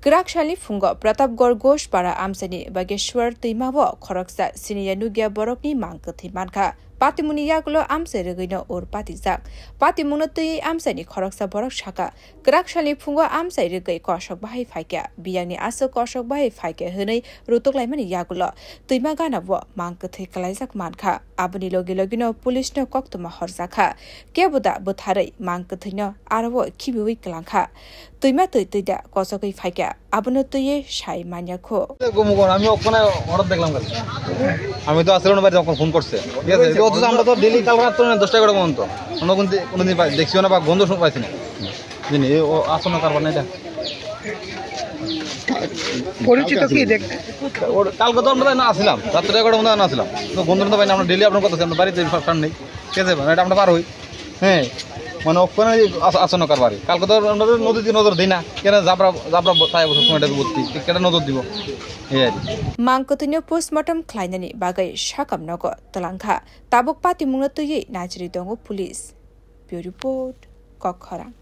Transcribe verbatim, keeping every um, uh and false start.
Kwrak salni phungo Pratapgarh Ghoshpara amchaini Bageshwar twimao khoroksa siniya nukya borokni mang kwthwi mankha. Patimungni yagulo amchai rwgwino ur patijak. Patimungno twiwi amchaini khoroksa borok sakha, kwrak salni phungo amchai rwgwi kosok bahai phaikha, biyangni aswk kosok bahai phaikha hwnwi rutuk laimani yagulo twima ganao mang kwthwi kwlaijak mankha. Aboni logi logino police no koktwma horjakha. Kebo da bwtharwi mang kwthwino aro o khibiwi kwlangkha. Twima twi twi da kosogwi phaikha. Abono twiwi sai manya kho. ঘুমোকো, আমি ওখানে হঠাৎ দেখলাম কালকে। আমি তো আসলে ওনার বাড়িতে যখন ফোন করছে, ঠিক আছে? তো অথচ আমরা তো ডেইলি কাল রাত তো দশটা এগারোটা পর্যন্ত অন্য কোনো দিন, কোনো দিন পাই-, দেখছিও না বা গন্ধ শুন-, পাইছি না। জানি, এ, ও আসন্ন কারবার না এটা। পরিচিত কি দেখ-, ওর কালকে তো আমরা না আসলাম, রাত্রে এগারোটা মধ্যে না আসলাম। তো গন্ধ টন্ধ পাই না, আমরা ডেইলি আপনার কথা, আমরা বাড়িতে ফার্স্ট নেই, ঠিক আছে? মানে এটা আমরা পার হই। হ্যাঁ, মানে ওখানে আস-, আসন্ন কারবারি। কালকে তো আমরা নদীতে নজর দিই না, কেন জাবরা, জাবরা ব-, তাই অবশ্য সময় এটা ভর্তি, কেন নজর দিব? এই আর কি। Mang kwthwino postmortem khlainani bagwi sakam nogo twlangkha. Tabuk patimungno twiwi najri tongo police. Bureau Report, Kokkhorang.